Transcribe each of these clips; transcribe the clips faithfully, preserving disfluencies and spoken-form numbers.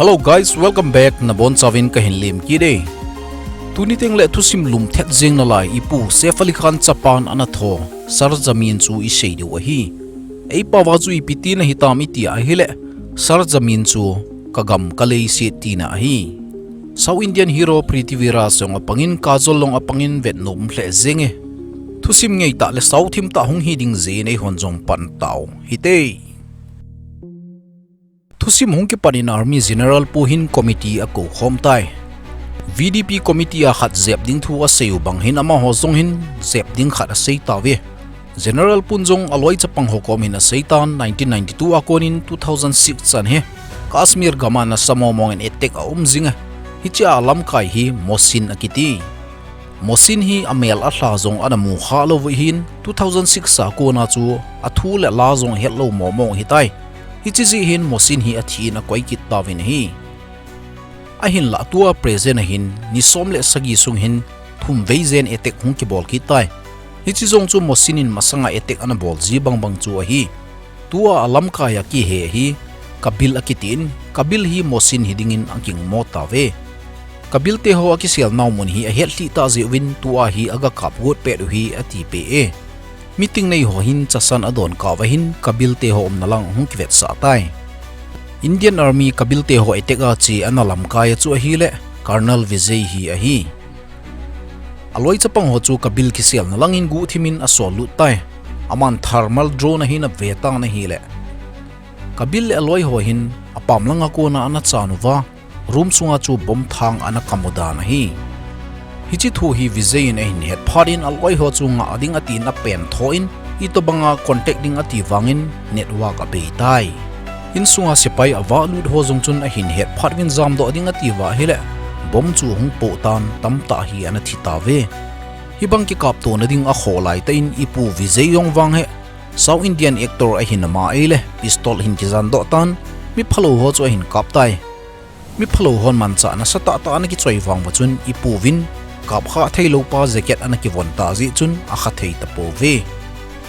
Hello guys, welcome back. Nabonchauvin kahin lemkit e. Tuni tengle thusim lum thet jeng nalai ipu Saif Ali Khan chapan ana tho Sarjamin chu isei diu ahi. Eipaova chu ipi tina hitam iti ahile, Sarjamin chu kagam kaleiset tina ahi. South Indian hero Prithviraj jong apangin, Kajol jong apangin, vetnom lheh jenge. Thusim ngeitah le saothim tah hung hiding jeh in eihon jong pan tau hite. Thusim hung kipan in Army General pu hin committee akoukhom tai. VDP committee a khat jep ding thu aseiu bang hin amaho jong hin jep ding khat asei tauve. General pun jong aloi chapang ho kom hin aseitan, nineteen ninety-two a konin two thousand six chan hi Kashmir gam a nasa mongmong in attack aum jinga, hichea alamkai hi Mohsin akiti. Mohsin hi amel alha jong ana mukha louvu ahin, two thousand six a kona chu athu le la jong ahetlou mongmong ahitai. Hiche jeh hin Mohsin hi athin akoi kit tauvin ahi. Ahinlah tua present a hin ni som le sagi sung hin thum vei jen attack hung kibol kit tai. Hiche jong chu Mohsin in masanga attack ana bol ji bangbang chu ahi. Tua alamkai a kihe hi Kabil akitin, Kabil hi Mohsin hidingin akingmo tauve. Kabil teho akisel nau mun hi ahetlhih tah jeh uvin tua hi agakap got pet u hi atipeh e. Meeting neiho hin chasan adon kah uva hin Kabil teho umna lang hung kivetsah tai. Indian Army Kabil teho attack a che ana lamkai a chu ahile Colonel Vijay hi ahi. Aloi chapang ho chu Kabil kiselna langin guhthimin asol lut tai. Aman thermal drone ahin avetan ahile, Kabil le aloi ho hin apam langa kona ana chan uva, room sunga chu bomb thang ana kamu dan ahi. Hiche thu hi Vijay in ahin het phat in aloi ho chu ngah ding atin apen tho in, itobanga contact ding ati vangin network abei tai. Insunga sepai avah lut ho jong chun ahin het phat uvin jamdoh ding ati uva ahile, bomb chu hung poh tan tamtah hi ana thi tauve. Hibang kikaptona ding akhoh laitah in ipu Vijay jong vang hi South Indian actor ahin ama ahile, pistol ahin kijandoh tan, miphalou ho chu ahin kap tai. Miphalou hon manchah nasatah tah ana kichoi vang uva chun ipu vin, kapkha theilou pa jacket ana kivon tah jeh chun akha thei tapouve.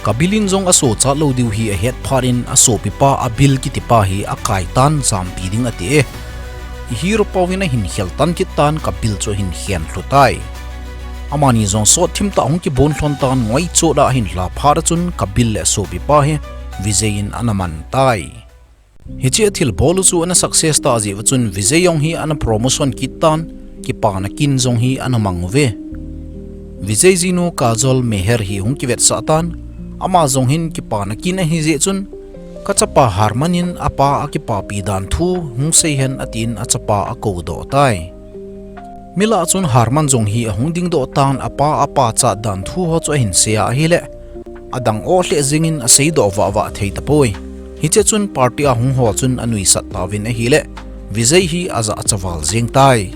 Kabil in jong asochat lou diu hi ahet phat in asopipa Abil kitipa hi akaitan jampi ding ati e. Hero pauvin ahin khel tan kit tan Kabil chu ahin khen lhu tai. Amani jong sot thim tah hung kibon lhon tan ngoi chot a ahin lha phat a chun Kabil le asopipa hi Vijay in ana man tai. Hiche athilbol u chu ana success tah jeh uva chun Vijay jong hi ana promotion kit tan, kipana kin jong hi ana mang uve. Vijay jinu Kajol Meher hi hung kivetsah tan, ama jong hin kipana kin ahi jeh chun, kachapa Harman in apa akipapi dan thu hung sei hen atin achapa akoudoh tai. Milah chun Harman jong hi ahung dingdoh tan apa apachat dan thu ho chu ahin sei a ahile, adang o lheh jengin aseidoh vahvah thei tapoi. Hiche chun party a hung ho chun anuisat tauvin ahile, Vijay hi ajahcha val jeng tai.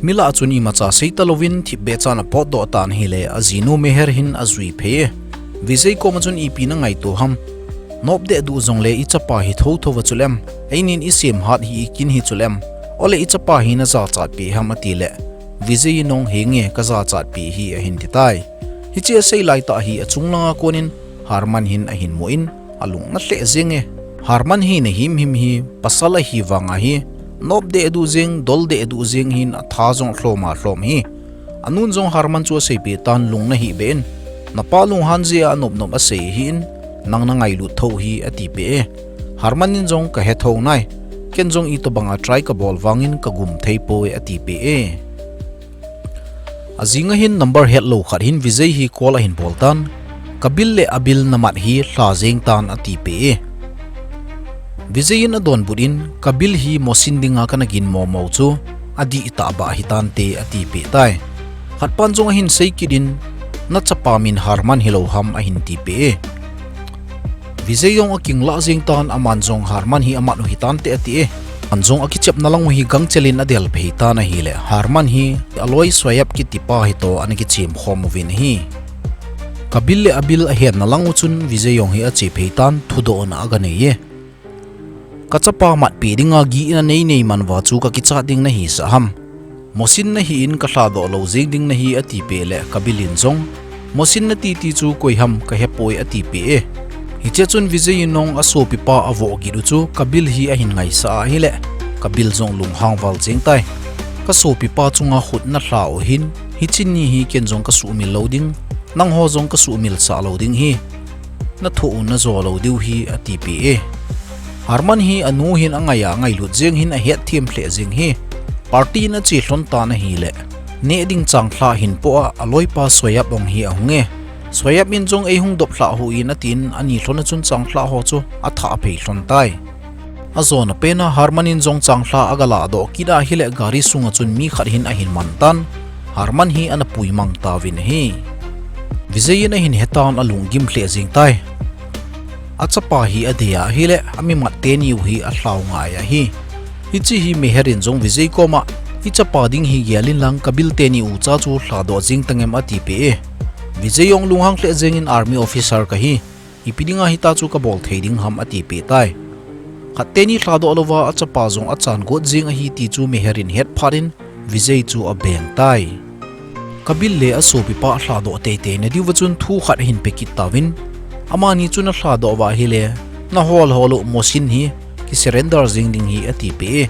Milah chun imacha sei talouvin thipbeh chan apotdoh tan ahile, ajinu Meher hin ajui phei e. Vijay koma chun ipi nangaito ham? Nopdeh duh jongle ichapa hi thouthou va chulem, einin isem hat hi ikin hi chulem, ole ichapa hi najachatpeh ham atile, Vijay in jong henge kajachatpeh hi ahin ti tai. Hiche asei laitah hi achung langa konin Harman hin ahin mu in alung ana lheh jenge. Harman hi nahimhim hi pasal ahi vanga hi nopdeh duh jeng, doldeh duh jeng hin atha jong alhoma lhom hi. Anun jong Harman chu aseipeh tan lung nahibeh in, napa lunghan jeh a anopnop asei ahin, nang nangailut thou hi atipeh e. Harman in jong kahethou nai, ken jong itobanga try kabol vangin kagum theipoi atipeh e. Ajinga hin number hetlou khat hin Vijay hi call ahin bol tan, Kabil le Abil namat hi lha jeng tan atipeh e. Vijay in adonbut in, Kabil hi Mohsin dinga kana ginmo mo chu adihtah bah hitante atipeh tai. Khatpan jong ahin sei kit in, nachapa min Harman hilou ham ahin tipeh e. Vijay jong akinglah jeng tan aman jong Harman hi amat u hitante ati e. Aman jong akichepna lang u hi gangchel in adel phei tan ahile, Harman hi aloi Soyab kitipa hitoh ana kichemkhom uvin ahi. Kabil le Abil ahetna lang u chun Vijay jong hi ache phei tan thudohna aganei e. Kachapa matpeh dinga gihna neinei man uva chu kakichat ding nahisah ham? Mohsin nahin kalhadoh lou jeng ding nahi atipeh le Kabil in jong, Mohsin natiti chu koiham kahepoi atipeh e. Hichea chun Vijay in jong asopipa avoh kit u chu Kabil hi ahin ngaisah a ahile, Kabil jong lunghang val jeng tai. Kasopipa chunga khut nalha u hin, hiche ni hi ken jong kasuhmil lou ding, nangho jong kasuhmil sah lou ding hi. Nathoh u najo lou diu hi, atipeh e. Harman hi anu hin angai a ngailut jeng hin ahetthem lheh jeng hi. Party in ache lhon tan ahile, neh ding changlhah hin po a, aloipa Soyap ong hi ahung e. Soyap in jong eihung dop lhah hih in atin, ani lhon a chun changlhah ho chu athah phei lhon tai. Ajona pen a Harman in jong changlhah aga lahdoh kit ahile gari sunga chun mi khat hin ahin man tan, Harman hi ana puimang tauvin ahi. Vijay in ahin hetan alunggim lheh jeng tai. Achapa hi adei ahile, amimat teni u hi alhau ngai ahi. Hiche hi Meher in jong Vijay koma, ichapa ding hi gel in lang Kabil teni ucha chu lhadoh jeng tangem atipeh e. Vijay jong lunghang lheh jeng in army officer kahi. Ipi dinga hitia chu kabol thei ding ham atipeh tai. Khat teni lhadoh louva achapa jong achan got jeng ahi ti chu Meher in het phat in Vijay chu abeng tai. Kabil le asopipa alhadoh teitei na diuva chun thu khat ahin pe kit tauvin. Amani chun alhadoh uva ahile, nahol hol u Mohsin hi kisurrender jeng ding hi atipeh e.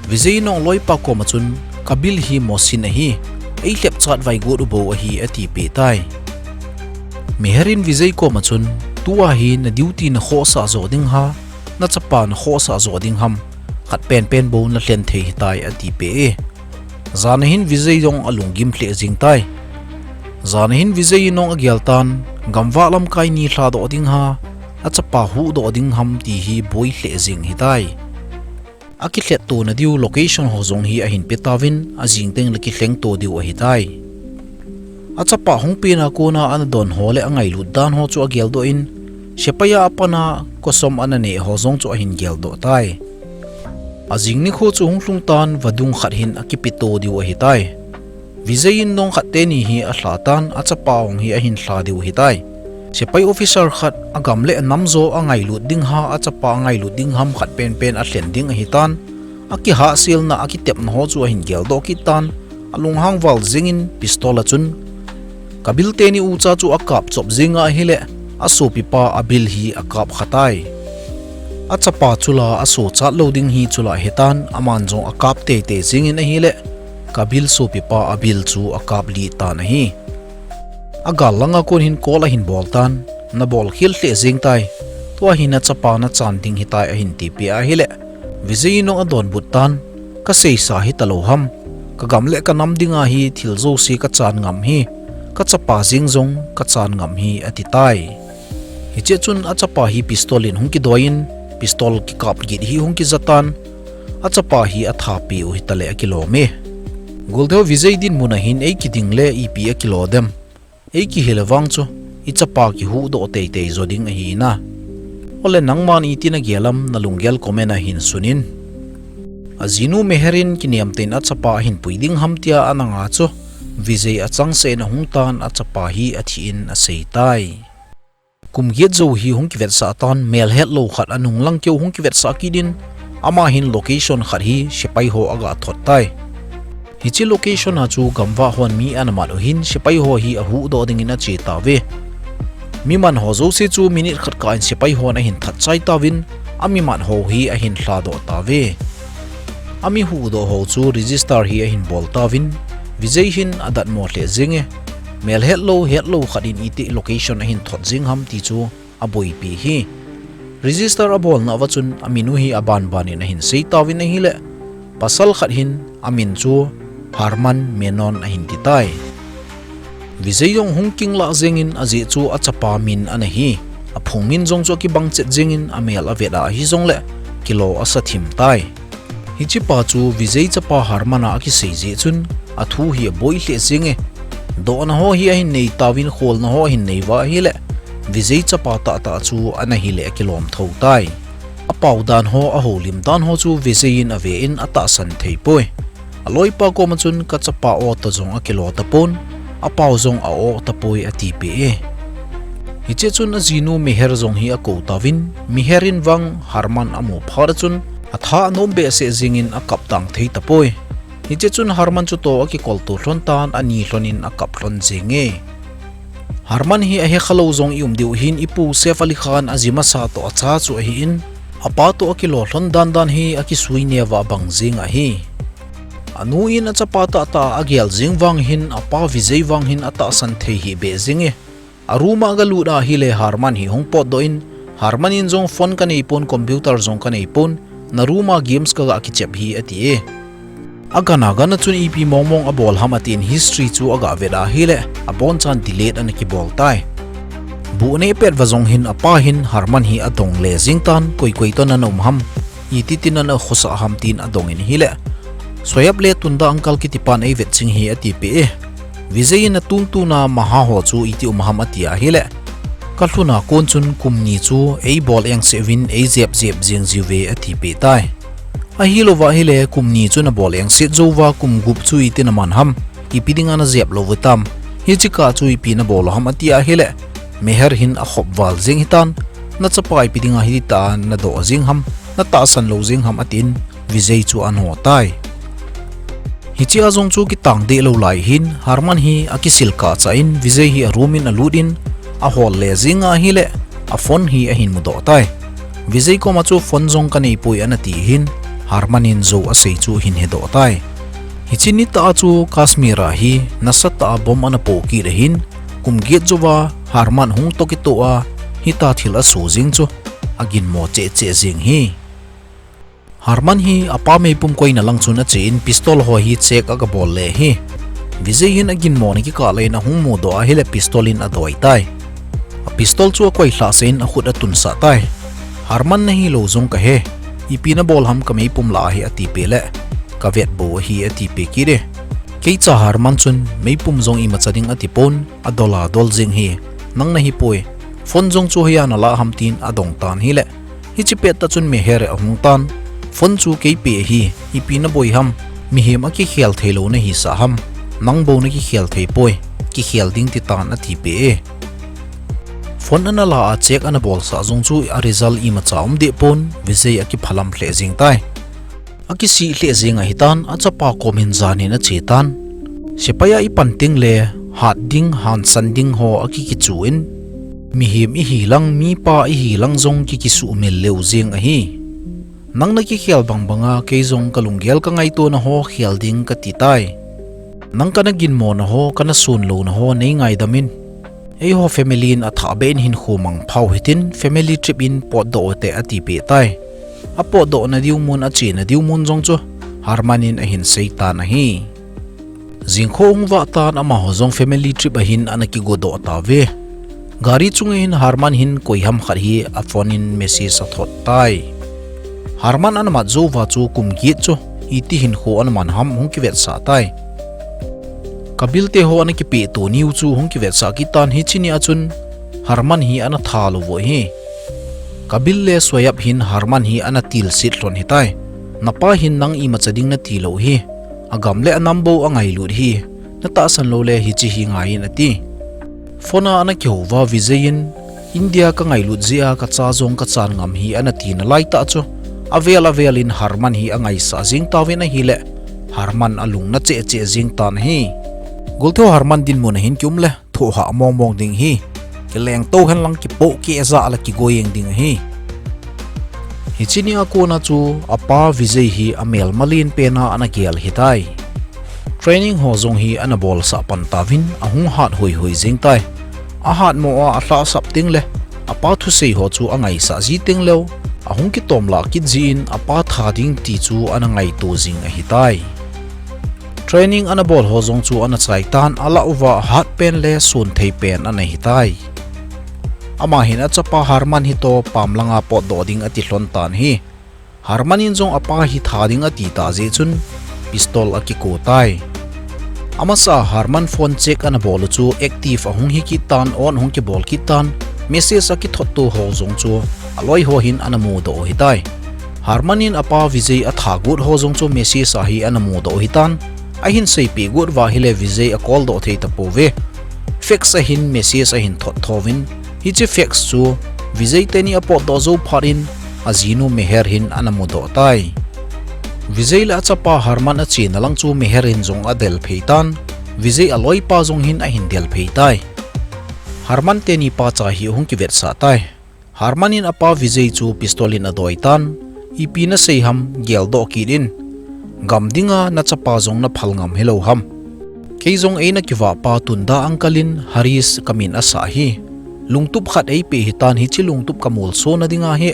Vijay in jong aloipa koma chun, Kabil hi Mohsin ahi, eilhep chat vaigot u bou ahi atipeh tai. Meher in Vijay koma chun, tua hi na duty nakhohsah jo ding ham, nachapa nakhohsah jo ding ham, khat penpen bou nalhen thei hitai atipeh e. Jan a hin Vijay jong alunggim lheh jeng tai. Jan a hin Vijay in jong agel tan, gamvah lamkai ni lhadoh ding ham, achapa huhdoh ding ham ti hi boi lheh jeng hitai. Akilhetto na diu location ho jong hi ahin pe tauvin, ajing teng le kilhengto diu ahitai. Achapa hung pen a kona ana don ho le angailut dan ho chu ageldoh in, sepai a apan a kosom ana neh ho jong chu ahin geldoh tai. Ajing nikho chu hung lhung tan vadung khat hin akipeto diu ahitai. Vijay in jong khat teni hi alha tan achapa ong hi ahin lha diu ahitai. Sepai officer khat agam le anam jo angailut ding ham, achapa angailut ding ham khat penpen alhen ding ahitan. Akihahselna, akitepna ho chu ahin geldoh kit tan. Alunghang val jeng in pistol a chun Kabil teni ucha chu akap chop jeng ahile, asopipa Abil hi akap kha tai. Achapa chu la asochat lou ding hi chu la ahitan, aman jong akap teitei jeng in ahile, Kabil sopipa Abil chu akap lih tan ahi. Agal langa kon hin call ahin bol tan, nabol khel lheh jeng tai. Tua hi nachapa nachan ding hitai ahin tipeh ahile, Vijay in jong adonbut tan, kaseisa hita lou ham. Kagam le kanam dinga hi thil jouse kachan ngam hi, kachapa jeng jong kachan ngam hi ati tai. Hiche chun achapa hi pistol in hung kidoi in, pistol kikap git hi hung kija tan, achapa hi atha peh u hitale akilom e. Goldeo Vijay dinmun a hin eikiding le ipi akilo dem. Eikihil vang chu, ichapa kihuhdoh teitei jo ding ahi na. Ole nangman iti nagel am nalunggel comment a hin sun in. Ajinu Meher in kinem tah in achapa ahin pui ding ham tia ana nga chu, Vijay achangseh in ahung tan achapa hi athi in asei tai. Kum get jou hi hung kivetsah tan, melhet lou khat anung lang keu hung kivetsah kit in, ama hin location khat hi sepai ho aga thot tai. Hiche location a chu gamvah hon mi ana mat u hin sepai ho hi ahuhdoh ding in ache tauve. Mi man ho jouse chu minute khat kah in sepai hon ahin that chai tauvin, ami mat ho hi ahin lhadoh tauve. Ami huhdoh ho chu register hi ahin bol tauvin, Vijay hin adatmo lheh jeng e, melhet lou, het lou khat in iti location ahin thot jeng ham ti chu aboipi hi. Register abolna uva chun amin u hi abanban in ahin sei tauvin ahile, pasal khat hin amin chu Harman Menon ahin ti tai. Vijay jong hung kinglah jeng in ajeh chu achapa min ana hi. Aphung min jong chu akibang chet jeng in amel avet a ahi jongle kilo asa thim tai. Hichepa chu Vijay chapa Harman a akisei jeh chun athu hi aboi lheh jeng e. Dohna ho hi ahin nei tauvin kholna ho ahin nei uva ahile Vijay chapa tahtah chu ana hile akilom tho tai. Apao dan ho, ahoulim dan ho chu Vijay in ave in atahsan thei poi. Aloipa koma chun kachapa o toh jong akilo tapon, apao jong a-o tapoi atipeh e. Hiche chun ajinu Meher jong hi akou tauvin, Meher in vang Harman amu phat a chun atha anom behseh jeng in akap tang thei tapoi. Hiche chun Harman chutoh akikolto lhon tan ani lhon in akap lhon jeng e. Harman hi ahe khalou jong i um diu hin ipu Saif Ali Khan aji masa toh acha chu ahi in, Apa toh akilolhon dandan hi akisui neo a abang jing ahi. Anu in achapa tahtah a agel jing vang hin apa Vijay vang hin atahsan thei hih beh jing e. A room a agalut ahile Harman hi hung potdoh in, Harman in jong phone kanei pon, computer jong kanei pon, na room a games kaga kichep hi ati e. Agan agan a chun ipi mongmong abol ham atin history chu aga vet ahile, abonchan delete ana kibol tai. Bu aneh pet uva jong hin apa hin Harman hi adong le jing tan, koi koi toh nana um ham, iti tin nana khosa ham tin adong in ahile, Soyap le Tunda uncle kitipan eivet ching hi atipeh e. Vijay in atun tuna maha ho chu iti um ham ati ahile, kalhun a kon chun kum ni chu eibol engse uvin eijep jep jeng jiuve atipeh tai. Ahilouva ahile kum ni chu nabol engset jouva kum gup chu iti naman ham, ipi dinga najep lou uvam, hiche kah chu ipi nabol u ham ati ahile, Meher hin akhop val jeng hitan, nachapa ipi dinga hitita nadoh jeng ham, natahsan lou jeng ham atin, Vijay chu ano tai. Hichea jong chu kitang deh lou lai hin, Harman hi akisil kah chah in, Vijay hi a room in alut in, ahol le jing ahile, a phone hi ahin mudoh tai. Vijay koma chu phone jong kanei poi ana ti hin, Harman in jou asei chu ahin hedoh tai. Hiche nitah a chu Kashmir a hi, nasatah a bomb ana poh kit ahin, kum get jouva, Harman hung toh kitoh a, hita thil asoh jing chu, aginmo cheh cheh jing hi. Harman hi apa meipum koina lang chun ache in pistol ho hi check aga bol le hi. Vijay hin aginmona kikah le in ahung mudoh ahile pistol in adoi tai. A pistol chu akoi lhahsah in akhut atunsah tai. Harman, nahilou jong kahe. Ipi nabol ham kameipum lah a hi atipeh le, kavet bou ahi atipeh kit e. Keicha Harman chun meipum jong imacha ding atipon, adol a dol jing hi. Nang nahipoi. Phone jong chu hoiya nalah ham tin adong tan ahile, hiche pettah chun Meher ahung tan. Phone chu keipeh ahi, ipi naboi ham, mihem akikhel theilou nahisah ham, nang bou nakikhel theipoi, kikhel ding titan atipeh e. Phone ana la a check ana bolsah jong chu a result imacha um deh pon, Vijay akiphalam lheh jeng tai. Akisih lheh jeng ahitan, achapa kom hin jan in ache tan. Sepai a ipan tengle, hat ding, hansan ding ho akikichu in, mihem ihilang, mipa ihilang jong kikisuhmil leu jeng ahi. Nang nakikhel bang banga kei jong kalunggel kangaitona ho khel ding kati tai. Nang kana ginmona ho, kana sonlouna ho neingaidam in. Eiho family in athahbeh in hinkho mangpha u hitin family trip in potdoh u hite atipeh tai. Apotdohna diu mun, achena diu mun jong chu Harman in ahin seitan ahi. Jingkho hung vah tan amaho jong family trip a hin ana kigodoh tauve. Gari chunga hin Harman hin koiham khat hi a phone in message athot tai. Harman ana mat jouva chu kum get chu iti hinkho ana man ham hung kivetsah tai. Kabil teho ana kipehto niu chu hung kivetsah kit tan, hiche nia chun Harman hi ana thalou u ahi. Kabil le Soyap hin Harman hi ana tilsit lhon ahitai. Napa hin nang imacha ding natilou ahi. Agam le anam bou angailut ahi. Natahsan loule hiche hi ngai in ati. Phone a ana kihouva Vijay in, India kangailut jeh a kacha jong kachan ngam ahi ana tina laitah chu, avel avel in Harman hi angaisah jeng tauvin ahile, Harman alung nacheh cheh jeng tan ahi. Goltho Harman dinmun a hin kium le, thohhah mongmong ding ahi. Kilengtou henlang kipoh keh jah le kigoi jeng ding ahi. Hiche nia kona chu apa Vijay hi amelma lenpen a ana gel ahitai. Training ho jong hi ana bolsah pan tauvin ahung hat hoihoi jeng tai. Ahatmo a alhahsap tengle, apa thusei ho chu angaisah ji tengleu, ahung kitomlah kit jeh in apa tha ding ti chu ana ngaito jing ahitai. Training ana bol ho jong chu ana chai tan, alah uva ahat pen le sonthei pen ana hitai. Ama hin achapa Harman hitoh pam langa potdoh ding ati lhon tan ahi. Harman in jong apa hi tha ding ati tah jeh chun pistol akiko tai. Amasa Harman phone check ana bol u chu active ahung hi kit tan, on ahung kibol kit tan, message akithotto ho jong chu aloi ho hin ana mudoh u ahitai. Harman in apa Vijay atha got ho jong chu message a hi ana mudoh u ahitan, ahin seipeh got uva ahile Vijay acall doh thei tapouve. Fax a hin message ahin thot thouvin, hiche fax chu Vijay teni apotdoh jou phat in ajinu Meher hin ana mudoh tai. Vijay le achapa Harman achena lang chu Meher in jong adel phei tan, Vijay aloipa jong hin ahin del phei tai. Harman teni pacha hi ahung kivetsah tai. Harman in apa Vijay chu pistol in adoi tan, ipi nasei ham, geldoh kit in. Gam dinga nachapa jong naphal ngam hilou ham. Kei jong eina kivahpa Tunda uncle in Harish kamin asah hi. Lungtup khat eipe hitan, hiche lungtup kamolsona dinga hi,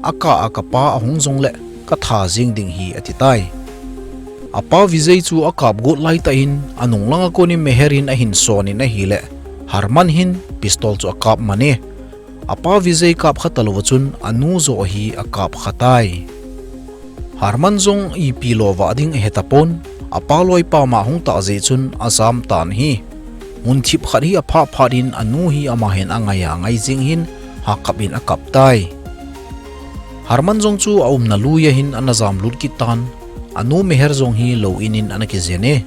akah a kapa ahung jongle katha jing ding hi, ati tai. Apa Vijay chu akap got laitah in, anung langa konin Meher in ahin son in ahile, Harman hin pistol chu akap man e. Apa Vijay kap kha talouva chun anu joh hi akap kha tai. Harman jong ipi lo vah ding ahe tapon, apa loipa ma hung tah jeh chun ajam tan ahi. Mun thip khat hi aphah phat in anu hi ama hin angai a ngai jing hin, ha kap in akap tai. Harman jong chu aumna lui a hin ana jam lut kit tan, anu Meher jong hi lou in in ana kijen e.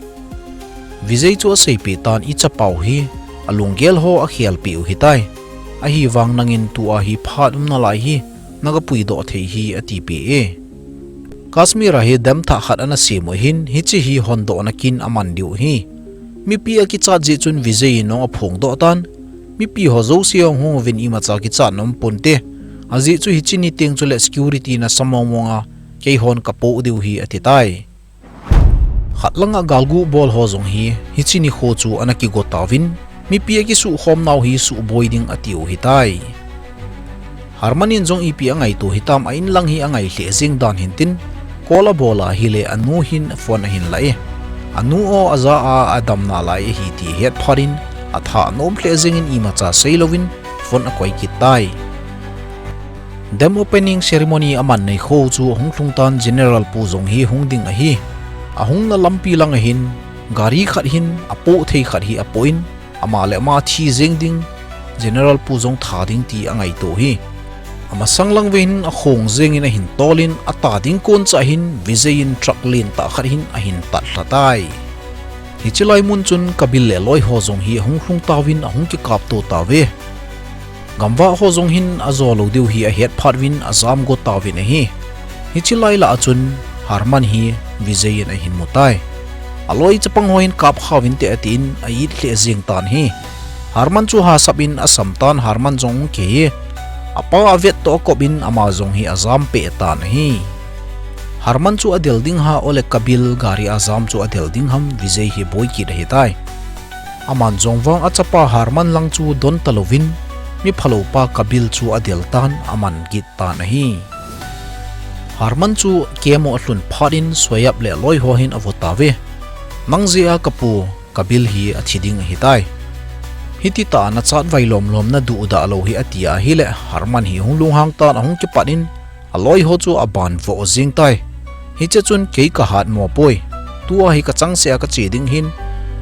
Vijay chu aseipeh tan, ichapau hi alunggel ho akhelpeh u hitai. Ahivang nangin tua hi phat um nalai hi, naga puidoh thei hi, atipeh e. Kashmir a hi dam thah khat ana sem u hin, hiche hi hondohna kin aman diu ahi. Mipi akichat jeh chun Vijay in jong aphongdoh tan, mipi ho jouse jong hung uvin imacha kichatna um ponte. Ajeh chu hiche ni teng chule security nasa mong mong a, keihon kapoh diu ahi, ati tai. Khat langa galguh bol ho jong hi, hiche nikho chu ana kigo tauvin, mipi akisuhkhom nau hi suhboi ding atiu ahitai. Harman in jong ipi angaito hitam, a in lang hi angai lheh jeng dan hintin, call abol ahile anu hin phone ahin la e. Anu o aja a, adam nalai ahi ti ahet phat in, atha anom lheh jeng in imacha seilouvin phone akoi kit tai. Dam opening ceremony aman nikho chu ahung lhung tan, General pu jong hi hung ding ahi. Ahungna lampi langa hin, gari khat hin, apoh thei khat hi apoh in, ama le ama thi jeng ding, General pu jong tha ding ti angaito ahi. Amasang lang uva hin akhong jeng in ahin tol in, ata ding kon cha hin, Vijay in truck lentah khat hin ahin tatlha tai. Hiche lai mun chun Kabil le aloi ho jong hi ahung lhung tauvin ahung kikapto tauve. Gamvah ho jong hin ajo lou diu hi ahet phat uvin ajam got tauvin ahi. Hiche lai lah a chun Harman hi Vijay in ahin mu tai. Aloi chapang ho hin kap kha uvinte atin a-it lheh jeng tan ahi. Harman chu hahsat in asam tan, Harman jong kei hi apa avet toh akop in ama jong hi ajam peh tan ahi. Harman chu adel ding ham, ole Kabil gari a jam chu adel ding ham, Vijay hi boi kit ahitai. Aman jong vang achapa Harman lang chu don talouvin, mi phalou pa Kabil chu adel tan, aman kit tan ahi. Harman chu kemo alhun phat in Shoaib le aloi ho hin avo tauve. Nang jeh a kapu Kabil hi athi ding ahitai. Hiti tah a nachat vai lom lom naduhdah lou hi, ati ahile, Harman hi hung lunghang tan, ahung kipat in, aloi ho chu aban voh jeng tai. Hiche chun kei kahat mo poi. Tua hi kachangseh a kache ding ahin,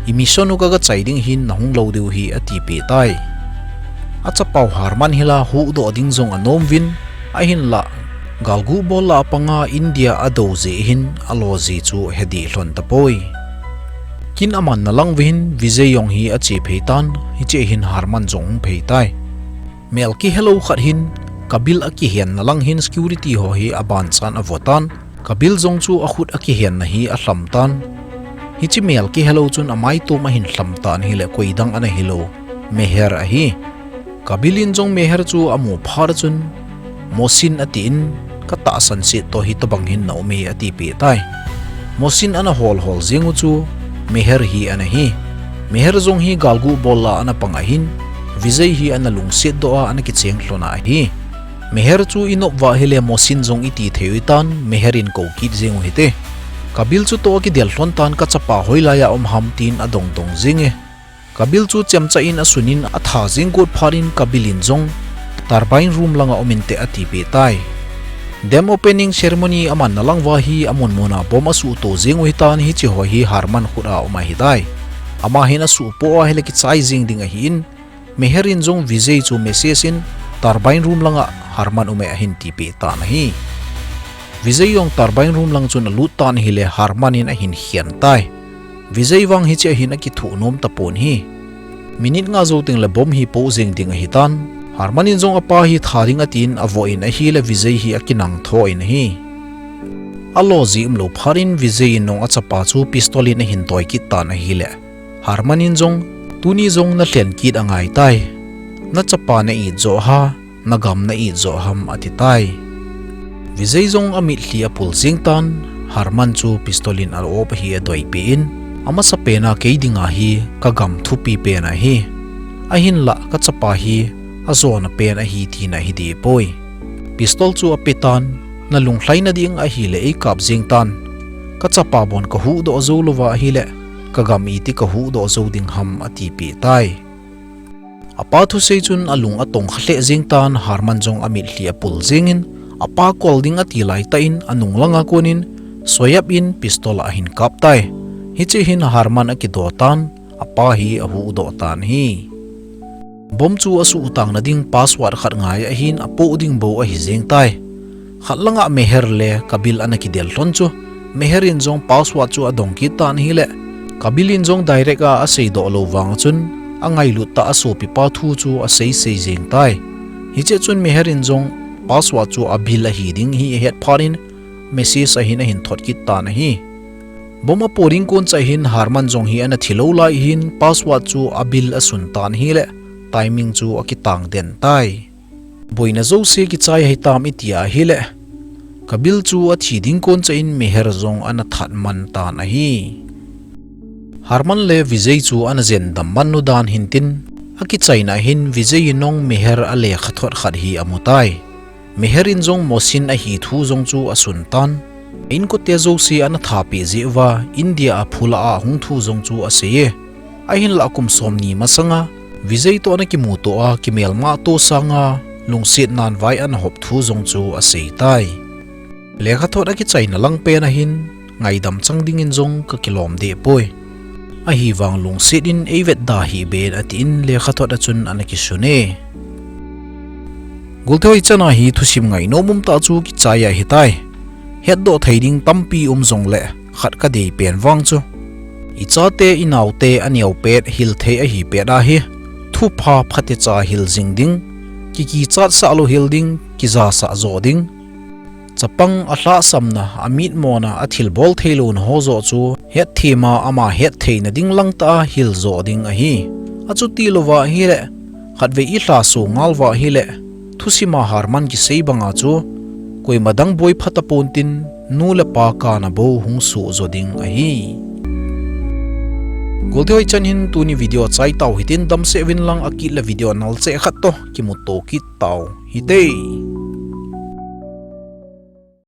i mission u kaga chai ding ahin, nahung lou diu ahi, atipeh tai. Achapau Harman hi la huhdoh ding jong anom uvin, ahinlah, galguh bol lah a panga India adou jeh hin alo ji chu hedih lhon tapoi. Kin amanna lang uva hin Vijay jong hi ache phei tan, hiche hin Harman jong hung phei tai. Mel kihelou khat hin, Kabil akihenna lang hin security ho hi abanchan avo tan, Kabil jong chu akhut akihenna hi alham tan. Hiche mel kihelou chun amaitom ahin lham tan ahile, koidang ana hilou, Meher ahi. Kabil in jong Meher chu amu phat a chun, Mohsin atin, katahsan set toh hitobang hin na um e, atipeh tai. Mohsin ana hol hol jeng u chu Meher hi ana hi. Meher jong hi galguh bol lah a ana pang ahin, Vijay hi ana lungset doh a ana kicheng lhon a ahi. Meher chu inop uva ahile Mohsin jong iti thei u ahitan, Meher in kou kit jeng u hite. Kabil chu toh akidel lhon tan, kachapa hoilai a um ham tin adong dong jeng e. Kabil chu chemcha in asun in atha jeng got phat in Kabil in jong turbine room langa um inte atipeh tai. Dam opening ceremony amanna lang uva hi amun mun a bomb asuhto jeng u ahitan, hiche ho hi Harman khut a um ahitai. Ama hin asuhpoh ahile kichai jeng ding ahin, Meher in jong Vijay chu message in turbine room langa Harman um e ahin tipeh tan ahi. Vijay jong turbine room lang chun alut tan ahile Harman in ahin khen tai. Vijay vang hiche a hin akithuh nom tapon ahi. Minute nga jou tengle bomb hi poh jeng ding ahitan. Harman in jong apa hi tha ding atin avoh in ahile Vijay hi akinang tho in ahi. Alo ji umlou phat in Vijay in jong achapa chu pistol in ahin toi kit tan ahile, Harman in jong, tuni jong nalhen kit angai tai. Nachapa na-it joh a, nagam na it jo ham ati tai. Vijay jong amitlhi apul jing tan, Harman chu pistol in a-op ahi adoipi in, amasa pena kei dinga hi kagam thupi pen ahi. Ahinlah kachapa hi ajona pen ahi tina hi dipoi. Pistol chu ape tan, nalunglhaina ding ahile eikap jing tan. Kachapa bon kahuhdoh jou louva ahile, kagam iti kahuhdoh jou ding ham atipeh tai. Apa thusei chun alung atongkha lheh jing tan, Harman jong amitlhi apul jingin, apa kol ding ati laitah in anung langa konin, soyap in pistol ahin kap tai. Hiche hin Harman akido tan, apa hi ahuhdoh tan ahi. Bomb chu asuhtang na ding password khat ngai ahin apoh ding bou ahi jeng tai. Khat langa Meher le Kabil ana kidel lhon chu, Meher in jong password chu adong kit tan ahile, Kabil in jong direct a aseidoh lou vang chun, angailut tah a sopipa thu chu aseisei jeng tai. Hiche chun Meher in jong password chu Abil ahi ding hi ahet phat in, message ahin ahin thot kit tan ahi. Bomb apoh ding kon chai hin Harman jong hi ana thi lou lai hin password chu Abil asun tan ahile, timing chu akitang den tai. Boina jouse kichai ahitam iti ahile, Kabil chu athi ding kon chai in Meher jong ana that man tan ahi. Harman le Vijay chu ana jen dam man u dan hintin, akichaina hin Vijay in jong Meher alekhathot khat hi amu tai. Meher in jong Mohsin ahi thu jong chu asun tan. Inkote jouse ana thapeh jeh uva India a phulah a ahung thu jong chu aseiye. Ahinlah kum somni masanga Vijay toh ana kimuto a kimelma to sanga lungset nan vai ana hop thu jong chu asei tai. Lekhathot akichaina lang pen ahin, ngaidam chang dingin jong kakilom deh poi. Ahivang lungset in eivetda hih ben atin lekhathot a chun ana kisun e. Goltehoi, chana hi thusim ngainom umtah chu kichai ahitai. Hetdoh thei ding tampi um jongle khat kadei pen vang chu, ichate inaote aneopet hilthei ahipet ahi. Thupha phatecha hil jing ding, kikichatsah lou hil ding, kijasah jo ding. Chapang alhahsamna, amitmona, athilbol theilouna ho joh chu hetthem a ama hettheina ding langtah a hil jo ding ahi. Achutilouva ahile, khatvei ilhaso ngal uva ahile, thusima Harman kisei banga chu, koima dang boi phat apontin, nu le pa kana bou hung soh jo ding ahi. Goltehoi, chan hin tuni video achaitau hitin, damsel uvin lang akit le video nalcheh khat toh kimuto kit tau hite.